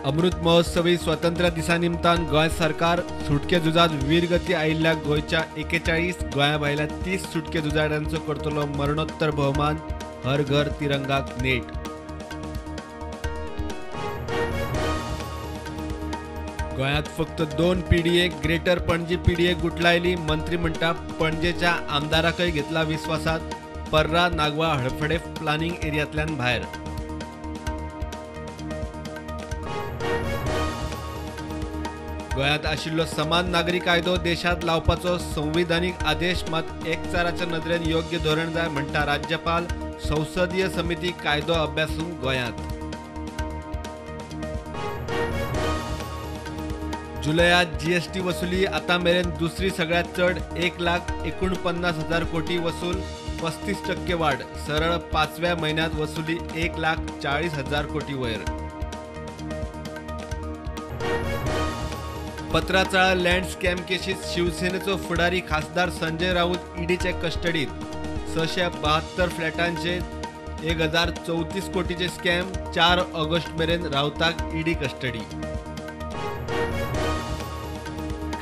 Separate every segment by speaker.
Speaker 1: अमृत महोत्सवी स्वातंत्र्य दिसा निमतान गोंय सरकार सुटके झुजांत वीरगती आयिल्ल्या गोंयच्या 41 गोंया भायल्या 30 सुटके झुजाऱ्यांचो करतलो मरणोत्तर भोवमान. हर घर तिरंगाक नेट. गोंयांत फक्त 2 पीडीए ग्रेटर पणजी पीडीए गुटलायली. मंत्री म्हणटा पणजेच्या आमदाराकय घेतला विस्वासात. पर्रा नागवा हडफडे प्लानिंग एरियांतल्यान भायर. गोंयांत आशिल्लो समान नागरी कायदो देशांत लावपाचो संविधानीक आदेश मात एकचाराच्या नदरेन योग्य धोरण जाय म्हणटा राज्यपाल. संसदीय समिती कायदो अभ्यासूंक गोंयांत. जुलयात जीएसटी वसुली आतां मेरेन दुसरी सगळ्यांत चड 1,49,000 कोटी वसूल, 35% वाड. सरळ 5व्या म्हयन्यांत वसुली 1,40,000 कोटी वयर. पत्राचाळ लँड स्कॅम केशीत शिवसेनेचो फुडारी खासदार संजय राऊत ईडीचे कस्टडीत. 672 फ्लॅटांचे 1,034 कोटीचे स्कॅम. 4 ऑगस्ट मेरेन राऊताक ईडी कस्टडी.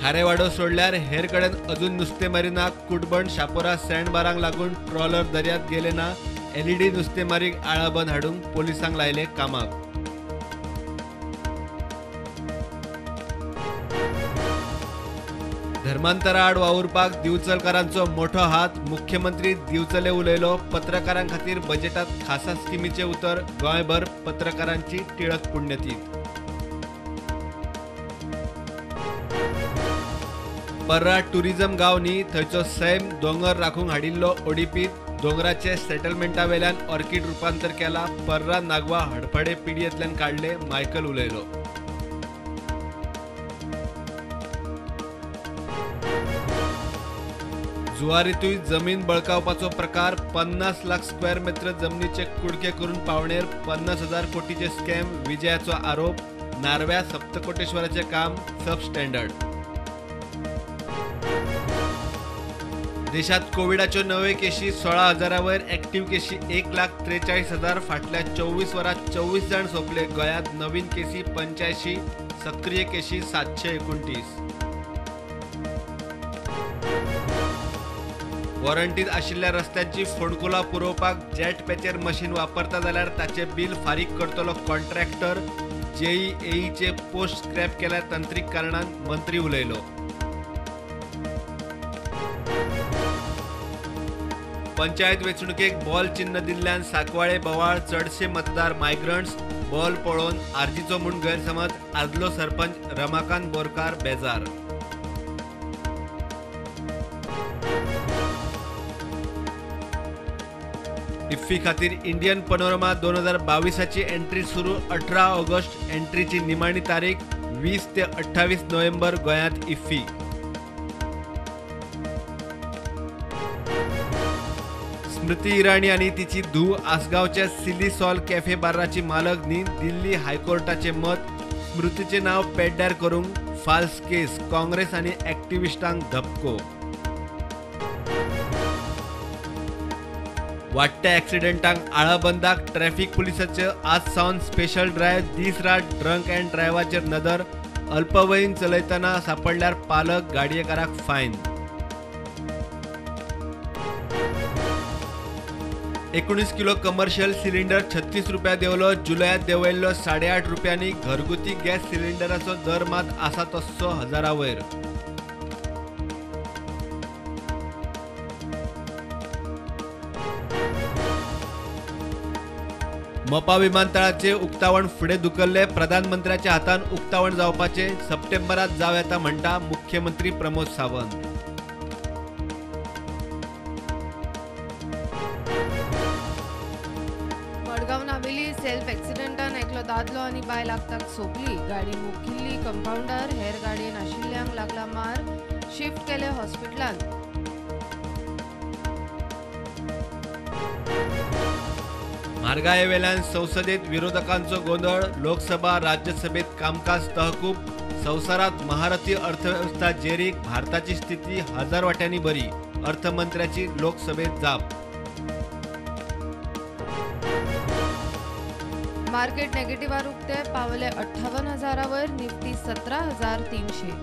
Speaker 1: खारेवाडो सोडल्यार हेर कडेन अजून नुस्तेमारी ना. कुटबण शापोरा सँडबारांक लागून ट्रॉलर दर्यांत गेले ना. एलईडी नुस्तेमारीक आळाबंद हाडूंक पोलिसांक लायले कामाक. धर्मांतरा आड वावुरपाक दिवचलकारांचो मोठो हात. मुख्यमंत्री दिवचले उलयलो. पत्रकारां खातीर बजेटात खासा स्किमीचें उतर. गोंयभर पत्रकारांची टिळक पुण्यतीथ. पर्रा टुरिझम गांव न्ही, थंयचो सैम दोंगर राखूंक हाडिल्लो ओडीपीत. दोंगराचे सेटलमेंटा वेल्यान ऑर्किड रुपांतर केला. पर्रा नागवा हडफडे पिडयेंतल्यान काडले. मायकल उलयलो. जुवारीतूय जमीन बळकावपाचो प्रकार. 50 लाख स्क्वेअर मीटर जमनीचे कुडके करून पावणेर 50,000 कोटीचे स्कॅम. विजयाचो आरोप. नार्व्या सप्तकोटेश्वराचे काम सबस्टँडर्ड. देशात कोविडाच्यो नव्यो केशी 16,000 वयर, ऍक्टिव्ह केशी 1,43,000. फाटल्या 24 वरांत 24 जाण सोंपले. गोंयांत नवीन केसी 85, सक्रीय केशी 729. वॉरंटीत आशिल्ल्या रस्त्यांची फोंडकुलां पुरोवपाक जेट पॅचर मशीन वापरता जाल्यार ताचें बील फारीक करतलो कॉन्ट्रॅक्टर. जेईएईचे पोस्ट स्क्रॅप केल्या तंत्रीक कारणान. मंत्री उलयलो. पंचायत वेंचणुकेक बॉल चिन्ह दिल्ल्यान सांकवाळे बोवाळ. चडशे मतदार मायग्रंट्स. बॉल पळोवन आर्जीचो म्हूण गैरसमज. आदलो सरपंच रमाकांत बोरकार बेजार. इफ्फी खातीर इंडियन पनोरमा 2022ची एंट्री सुरू. 18 ऑगस्ट एंट्रीची निमाणी तारीख. 20 ते 28 नोव्हेंबर गोंयांत इफ्फी. स्मृती इराणी आनी तिची धूव आसगांवच्या सिली सॉल कॅफे बाराची मालक न्ही. दिल्ली हायकोर्टाचे मत. स्मृतीचें नांव पेड्ड्यार करूंक फाल्स केस. काँग्रेस आनी ऍक्टिव्हिस्टांक धपको. वाडट्या ऍक्सिडेंटांक आळाबंदाक ट्रॅफिक पुलिसाचे आज सावन स्पेशल ड्रायव्ह. दीस रात ड्रंक अँड ड्रायव्हाचेर नदर. अल्पवयीन चलयतना सापडल्यार पालक गाडयेकाराक फायन. 19 किलो कमर्शियल सिलिंडर 36 रुपया देंवलो. जुलयात देंवयल्लो 8.5 रुपयांनी. घरगुती गॅस सिलिंडराचो दर मात आसा तस्सो 1000 वयर. मोपा विमानतळाचे उक्तावण फुडें धुकल्ले. प्रधानमंत्र्याच्या हातान उक्तावण जावपाचे सप्टेंबरात जावं येता म्हणटा मुख्यमंत्री प्रमोद सावंत.
Speaker 2: मडगांव नावेली सेल्फ एक्सिडेंटान एकलो दादलो आनी बायल आगताक सोंपली. गाडी मुखिल्ली कंपाउंडर हेर गाडयेन आशिल्ल्यांक लागला मार. शिफ्ट केले हॉस्पिटलांत.
Speaker 1: म्हारगायेवेल्यान संसदेत विरोधकांचो गोंदळ. लोकसभा राज्यसभेत कामकाज तहकूब. संवसारात महारथी अर्थवेवस्था जेरीक. भारताची स्थिती 1000 वाट्यांनी बरी. अर्थमंत्र्याची लोकसभेत जाप.
Speaker 2: मार्केट नेगेटिव्हार उक्ते पावले 58,000 वयर, निफ्टी 17,300.